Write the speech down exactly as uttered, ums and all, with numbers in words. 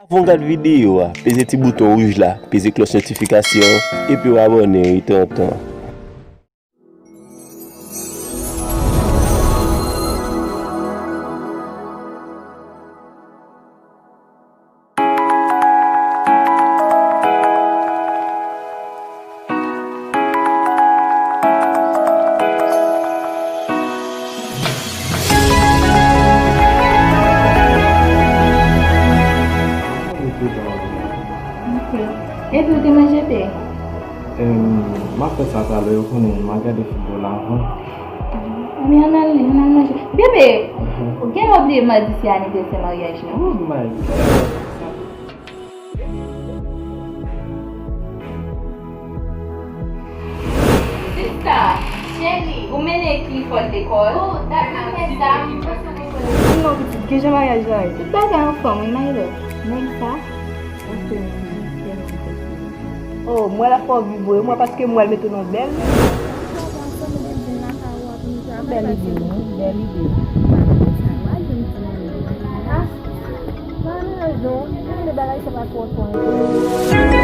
Avan w gad videyo a, peze ti bouton wouj la, peze klòch notifikasyon, epi w abòne wi tonton. Ok. Epi ou te manje te? Em, m ap fè sa talè, ou konnen, m ap gade foutbòl avan. Anben, ann al, ann al manje. Bebe, ou genlè bliye madi se anivèsè maryaj nou. Oh my God. Sista, cheri, ou mennen Clifford lekòl? Oh, dakò, sista. Non, pitit, kijan maryaj la ye? Tout bagay anfòm, wi, my love. Nèg sa, oh, m wè l ap fè w viv vre, mwen, paske m wè l mete w nan bèl. Bèl ide, wi, bèl ide. Ah, pa anyen non, de bagay sa pa twò twò.